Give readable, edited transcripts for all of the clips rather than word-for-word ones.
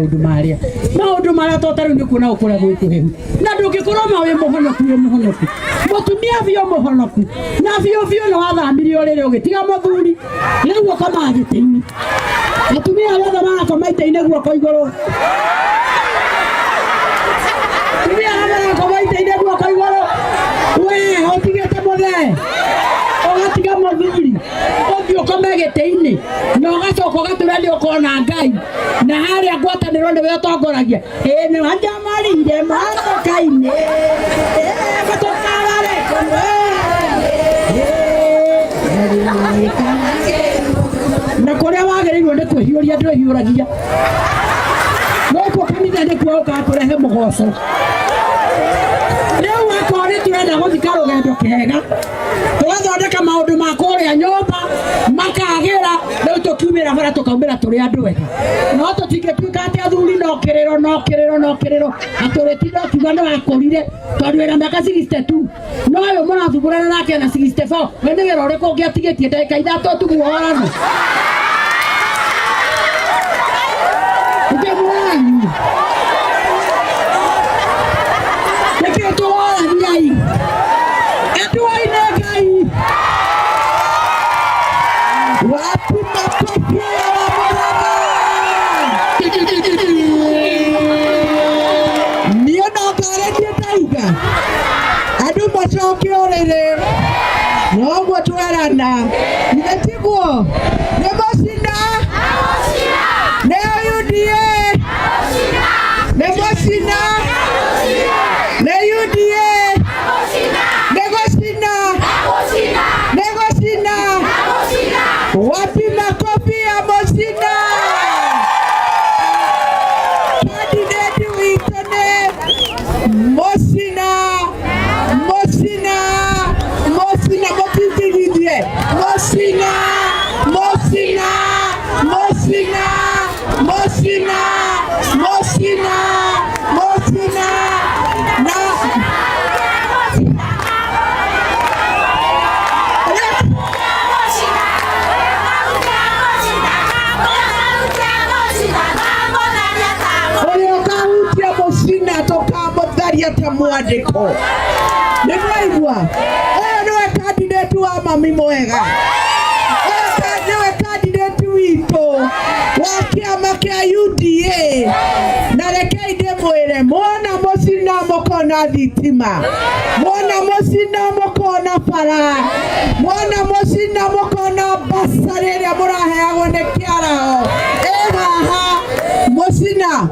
Maũndũ marĩa maũndũ marĩa to tarĩu nĩ kuona gũkũrĩa gwĩ kũhehu na ndũngĩkorwo ma wĩ mũhonoku, wĩ mũhonoku mũtumia biũ mũhonoku na biũ biũ nĩ wathamire ũrĩrĩ ũgĩtiga mũthuri, rĩu ũkomaga gĩtĩ-inĩ. Atumia arĩa othe marakoma itĩ-inĩ, guoko igũrũ. Atumia arĩa marakoma itĩ-inĩ, guoko igũrũ. We ũtigĩte mũthee, ũgatiga mũthuri, ũthiĩ ũkome gĩtĩ-inĩ na ũgacoka ũgatũra nĩ ũkona Ngai na harĩa ngwatanĩro nĩwe ũtongoragia. Ĩĩ nĩ wanjamarire motoka-inĩ tũkarore kũmwe na kũrĩa wagĩrĩirwo nĩ kwĩhiũria ndwĩhiũragia. Gũkũ kanitha nĩkuo ũkaga kũrehe mũgoco. Rĩu akorwo nĩ tũrenda gũthika rũgendo kega, tũgathondeka maũndũ ma kũrĩa nyũmba makagĩra, rĩu tũkiumĩra bara tũkaumĩra tũrĩ andũ ega, no tũtingĩtuĩka atĩ athuri no kĩrĩro no kĩrĩro no kĩrĩro na tũrĩtinda ũkiuga nĩ wakũrire tondũ wĩna mĩaka 62, no ũyũ mũrathumbũrana nake na 64, we nĩ wĩra ũrĩkũ ũngĩ atigĩtie? Ndagĩka 3 tu muohorano. Nĩkĩ mũranyu? Nĩkĩ tũhoraniai? Enduai nĩ Ngai. Wapi makofi ya Wamurang'a? Niĩ no ngarĩtie ndauga andũ macoke ũrĩrĩ, noguo twerana, ithe tiguo? Nĩ mũcina, nĩ UDA, nĩ mũcina, nĩ UDA, nĩ gũcina, nĩ gũcina. Wapi makofi ya mũcina? Candidate witũ nĩ mũcina, mũcina, mũcina. Mũtindigithie. Mũcina, mũcina, mũcina, mũcina, mũcina, mũcina. Na ũrĩa ũkahutia mũcina tũkamũtharia ta mwandĩko. Nĩ mwaigua? Ũyũ nĩwe candidate wa mami mwega. Ũyũ nĩwe candidate witũ wa kĩama kĩa UDA. Na rekei ndĩmwĩre, mwona mũcina mũkona thitima, mwona mũcina mũkona bara, mwona mũcina mũkona basarĩ ĩrĩa mũraheagwo nĩ kĩaraho ĩ haha. Mũcina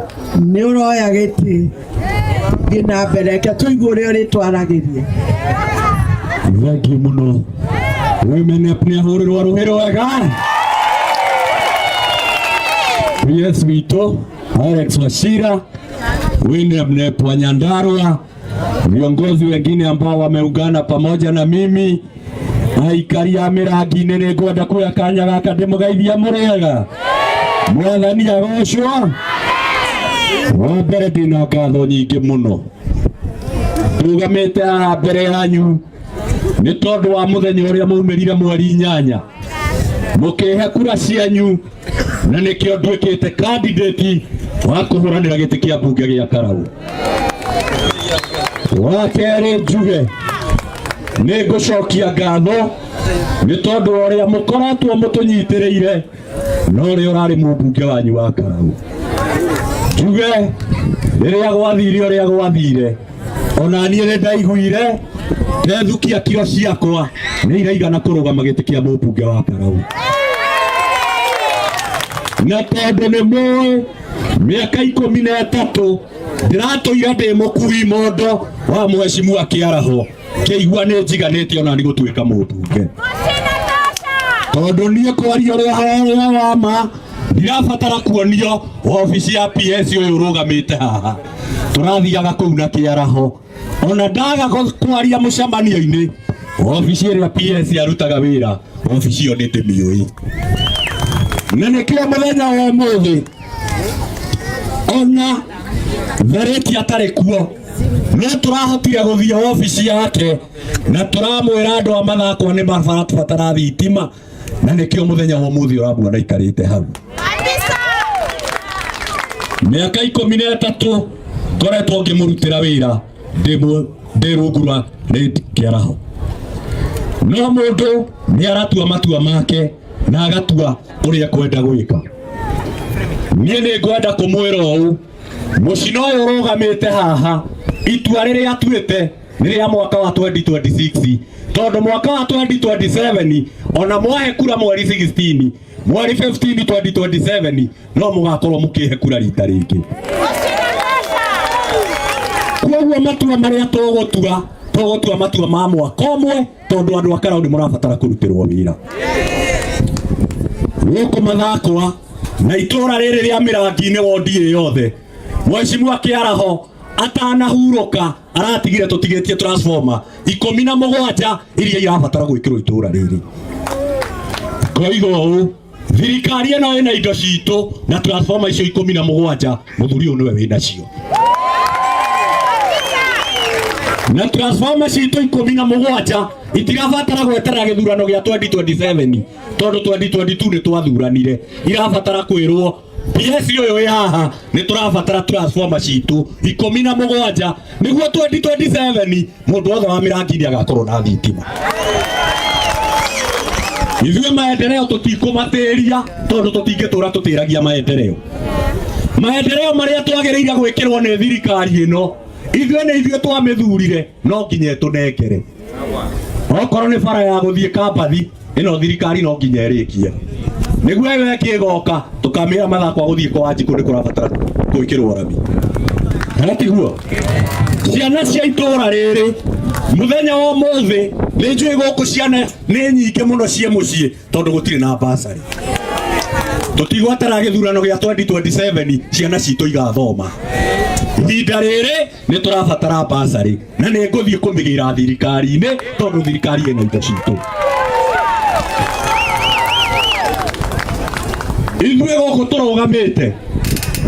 nĩ ũroya gĩtĩ. Thiĩ na mbere, reke tũigue ũrĩa ũrĩtwaragĩria. Thank you muno. Women Rep nĩ ahũrĩrwo rũhĩ rwega. PS witũ Alex Wachira, Women Rep wa Nyandarua, viongozi wengine ambao wameungana pamoja na mimi, aikari a mĩrangi-inĩ, nĩ ngwenda kuoya kanya gaka ndĩmũgeithia mũrĩega. Mwathani agocwo. Wa mbere, ndĩna ngatho nyingĩ mũno ndũgamĩte haha mbere yanyu nĩ tondũ wa mũthenya ũrĩa maumĩrire mweri 8 mũkĩhe kura cianyu, na nĩkĩo nduĩkĩte candidate wa kũhũranĩra gĩtĩ kĩa mbunge gĩa Karau. Wa kerĩ, njuge nĩ ngũcokia ngatho nĩ tondũ wa ũrĩa mũkoretwo mũtũnyitĩrĩire na ũrĩa ũrarĩ mũmbunge wanyu wa Karau. Njuge rĩrĩa gwathire ũrĩa gwathire, ona niĩ nĩ ndaiguire ndethukia kiro ciakwa nĩ iraigana kũrũgama gĩtĩ kĩa mũmbunge wa Karau, na tondũ nĩ mũĩ mĩaka 13 ndĩratũire ndĩ mũkui mondo wa mheshimiwa kĩaraho, ngĩigua nĩ njiganĩte ona nĩ gũtuĩka mũmbunge, tondũ niĩ kwaria ũrĩa wa ma ndirabatara kuonio wabici ya PS ũyũ ũrũgamĩte haha. Tũrathiaga kũu na kĩaraho, ona ndaga kwaria mũcemanio-inĩ, wabici ĩrĩa PS arutaga wĩra, wabici ĩyo nĩ ndĩmĩũĩ, na nĩkĩo mũthenya wa ũmũthĩ ona Thereti atarĩ kuo no tũrahotire gũthiĩ wabici yake na tũramwĩra andũ a Mathakwa nĩ marabatara thitima, na nĩkĩo mũthenya wa ũmũthĩ ũramuona aikarĩte hau. Mĩaka 13 ngoretwo ngĩmũrutĩra wĩra ndĩ rungu rwa Lady Kĩaraho. No mũndũ nĩ aratua matua make na agatua ũrĩa kwenda gwĩka. Niĩ nĩ ngwenda kũmwĩra ũũ, mũcino ũyũ ũrũgamĩte haha, itua rĩrĩa atuĩte nĩ rĩa mwaka wa 2026, tondũ mwaka wa 2027 ona mwahe kura mweri 16, mweri 15 2027 no mũgakorwo mũkĩhe kura rita rĩngĩ. Koguo matua marĩa tũgũtua, tũgũtua matua ma mwaka ũmwe, tondũ andũ a Karau nĩ mũrabatara kũrutĩrwo wĩra. Gũkũ Mathakwa na itũra rĩrĩ rĩa Mĩrangi-inĩ wondi ĩ yothe, Mheshimiwa Kĩaraho atanahurũka aratigire tũtigĩtie transformer 17 iria irabatara gwĩkĩrwo itũra rĩrĩ. Ngoiga ũũ, thirikari ĩno ĩna indo citũ na transformer icio 17 mũthuri ũyũ nĩwe wĩnacio. Na transformer citũ 17 itirabatara gweterera gĩthurano gĩa 2027, tondũ 2022 nĩ twathuranire. Irabatara kwĩrwo PS ũyũ wĩ haha nĩ tũrabatara transformer citũ 17 nĩguo 2027 mũndũ wothe wa Mĩrangi-inĩ agakorwo na thitima. Ithuĩ maendeleo tũtikũmatĩria tondũ tũtingĩtũra tũtĩragia maendeleo. Maendeleo marĩa twagĩrĩire gwĩkĩrwo nĩ thirikari ĩno, ithuĩ nĩ ithuĩ twamĩthurire, no nginya ĩtũnengere. Okorwo nĩ bara ya gũthiĩ Kambathi, ĩno thirikari no nginya ĩrĩkie. Nĩguo ĩyo ĩngĩ ĩgoka, tũkamĩra Mathakwa gũthiĩ kwa Wanjikũ nĩ kũrabatara gwĩkĩrwo rami. Kana tiguo? Ciana cia itũra rĩrĩ, mũthenya wa ũmũthĩ nĩ njũĩ gũkũ ciana nĩ nyingĩ mũno ciĩ mũciĩ tondũ gũtirĩ na basarĩ. Tũtigwetera gĩthurano gĩa 2027 ciana citũ igathoma. Ihinda rĩrĩ nĩ tũrabatara basarĩ na nĩ ngũthiĩ kũmĩgĩra thirikari-inĩ tondũ thirikari ĩna indo citũ. Ithuĩ gũkũ tũrũgamĩte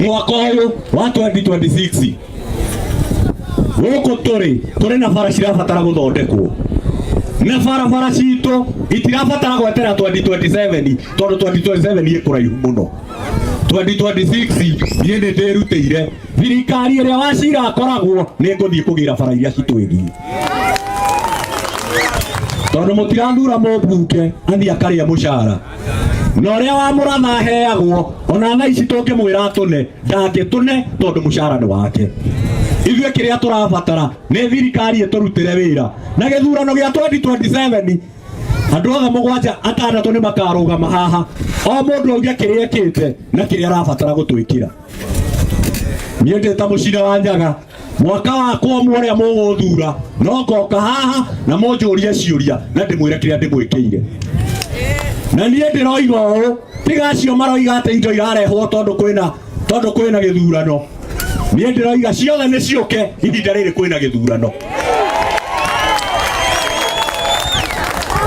mwaka ũyũ wa 2026, gũkũ tũrĩ na bara cirabatara gũthondekwo, na barabara citũ itirabatara gwetera 2027 tondũ 2027 ĩ kũraihu mũno. 2026 niĩ nĩ ndĩrutĩire thirikari ĩrĩa Wachira akoragwo, nĩ ngũthiĩ kũgĩra bara iria citwĩgiĩ, tondũ mũtirathura mũmbunge athiĩ akarĩa mũcara na ũrĩa wa mũratha aheagwo. Ona thaa ici tũngĩmwĩra atũne, ndangĩtũne tondũ mũcara nĩ wake. Ithuĩ kĩrĩa tũrabatara nĩ thirikari ĩtũrutĩre wĩra, na gĩthurano gĩa 2027 andũ othe 7 6 nĩ makarũgama haha, o mũndũ auge kĩrĩa ekĩte na kĩrĩa arabatara gũtwĩkĩra. Niĩ ndĩ ta mũcina wa Nyaga, mwaka wakwa ũmwe ũrĩa mũgũthura, no ngoka haha na mũnjũrie ciũria na ndĩmwĩre kĩrĩa ndĩmwĩkĩire. Na niĩ ndĩroiga ũũ, tiga acio maroiga atĩ indo irarehwo tondũ kwĩna gĩthurano, niĩ ndĩroiga ciothe nĩ ciũke ihinda rĩrĩ kwĩna gĩthurano.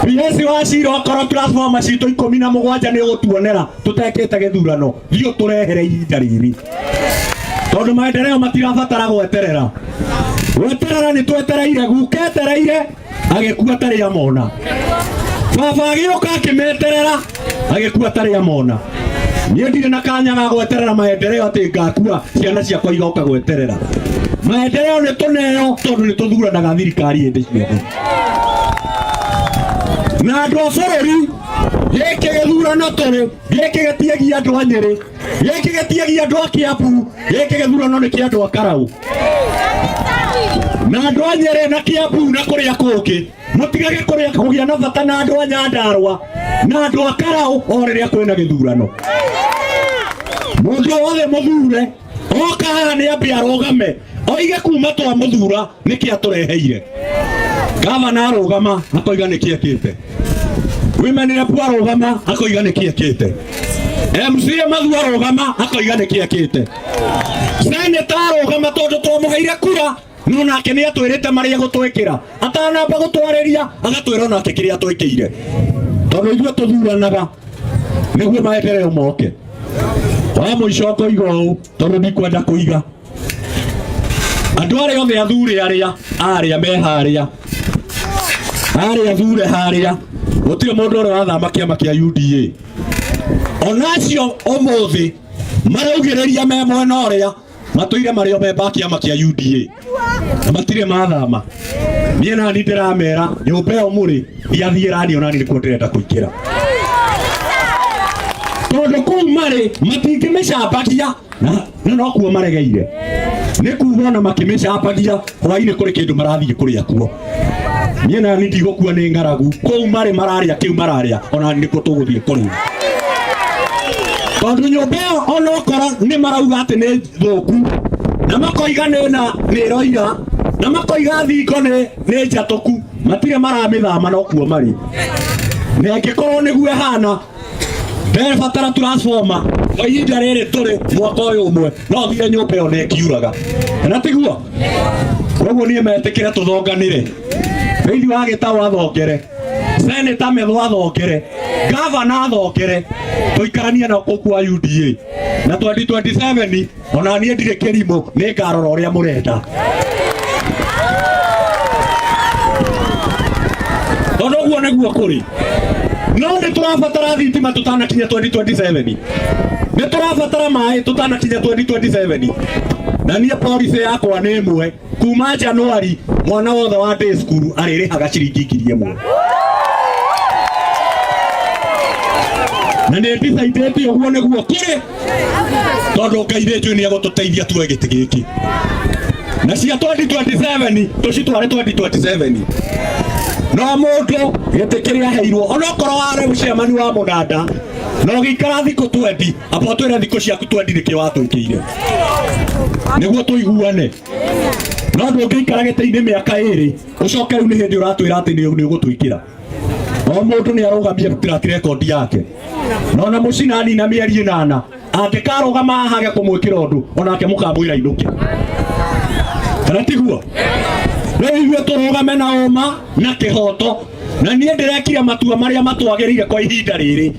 PS Wachira, okorwo transformer citũ 17 nĩ ũgũtuonera tũtekĩte gĩthurano, thiĩ ũtũrehere ihinda rĩrĩ, tondũ maendeleo matirabatara gweterera. Gweterera nĩ twetereire, guka etereire agĩkua tarĩ amona, baba agĩũka akĩmeterera agĩkua tarĩ amona. Niĩ ndirĩ na kanya ga gweterera maendeleo atĩ ngakua ciana ciakwa igoka gweterera maendeleo. Nĩ tũneo tondũ nĩ tũthuranaga thirikari hĩndĩ ciothe. Na andũ a bũrũri, gĩkĩ gĩthurano tũrĩ gĩkĩ gĩtiegie andũ a Nyĩrĩ, gĩkĩ gĩtiegie andũ a Kiambu, gĩkĩ gĩthurano nĩ kĩa andũ a Karau. Na andũ a Nyĩrĩ na Kiambu na kũrĩa kũngĩ, mũtigage kũrĩa kũgĩa na bata na andũ a Nyandarũa na andũ a Karau o rĩrĩa kwĩna gĩthurano. Mũndũ wothe mũthure oka haha nĩ ambe arũgame oige kuma twamũthura nĩkĩ atũreheire. Gavana arũgama akoiga nĩkĩ ekĩte, women rep arũgama akoiga nĩkĩ ekĩte, MCA Mathu arũgama akoiga nĩkĩ ekĩte, senator arũgama, tondũ twamũheire kura no nake nĩ atwĩrĩte marĩa gũtwĩkĩra, atanamba gũtwarĩria agatwĩra onake kĩrĩa atwĩkĩire, tondũ ithuĩ tũthuranaga nĩguo maendeleo moke. Wa mũico ngoiga ũũ, tondũ ndikwenda kũiga andũ arĩa othe athure arĩa arĩa me harĩa arĩa thure harĩa, gũtirĩ mũndũ ũrĩa wathama kĩama kĩa UDA. Ona acio ũmũthĩ Maraugĩrĩria me mwena ũrĩa matũire marĩ o memba a kĩama kĩa UDA na matirĩ mathama. Niĩ nani ndĩramera nyũmba ĩyo mũrĩ ndiathiĩra niĩ onani nĩkuo ndĩrenda kũingĩra, tondũ kũu marĩ matingĩmĩcambagia na nokuo maregeire nĩ kuga ona makĩmĩcambagia hwainĩ kũrĩ kĩndũ marathiĩ kũrĩa kuo. Niĩ nani ndigũkua nĩ ng'aragu, kũu marĩ mararĩa kĩu mararĩa ona nĩkuo tũgũthiĩ kũrĩa, tondũ nyũmba ĩyo onokorwo nĩ marauga atĩ nĩ thũku na makoiga nĩ na nĩ ĩroira na makoiga thingo nĩ njatũku, matirĩ maramĩthama nokuo marĩ. Na ĩngĩkorwo nĩguo ĩhana, ndebatara transformer kwa ihinda rĩrĩ tũrĩ mwaka ũyũ ũmwe no thire nyũmba ĩyo nĩ ĩkiuraga, na tiguo? Koguo niĩ metĩkĩre tũthonganĩre, thĩinĩ wa gĩtaũ athongere, seneta Methu athongere, gavana athongere, tũikaranie na kũu kwa UDA na 2027. Ona niĩ ndirĩ kĩrimũ, nĩ ngarora ũrĩa mũrenda, tondũ ũguo nĩguo kũrĩ. No nĩ tũrabatara thitima tũtanakinya 2027, nĩ tũrabatara maĩ tũtanakinya 2027. Na niĩ policy yakwa nĩ ĩmwe: kuma Januari mwana wothe wa day school arĩrĩhaga ciringi 1,000, na nĩ ndicaidĩte ũguo nĩguo kũrĩ, tondũ Ngai nĩ njũĩ nĩ egũtũteithia tuoe gĩtĩ gĩkĩ na cia 2027 tũcitware 2027. No mũndũ gĩtĩ kĩrĩa aheirwo, onokorwo warĩ mũcemani wa mũnanda na ũgĩikara thikũ 20, amba ũtwĩre thikũ ciaku 20 nĩkĩ watwĩkĩire nĩguo tũiguane. No ndũngĩikara gĩtĩ-inĩ mĩaka 2 ũcoke rĩu nĩ hĩndĩ ũratwĩra atĩ nĩ ũgũtwĩkĩra. O mũndũ nĩ arũgamie track record yake, na ona mũcinani na mĩeri 8 angĩkarũgama hage kũmwĩkĩra ũndũ, onake mũkamwĩra inũke, kana tiguo? Rĩu ithuĩ tũrũgame na ũma na kĩhoto, na niĩ ndĩrekire matua marĩa matwagĩrĩire kwa ihinda rĩrĩ.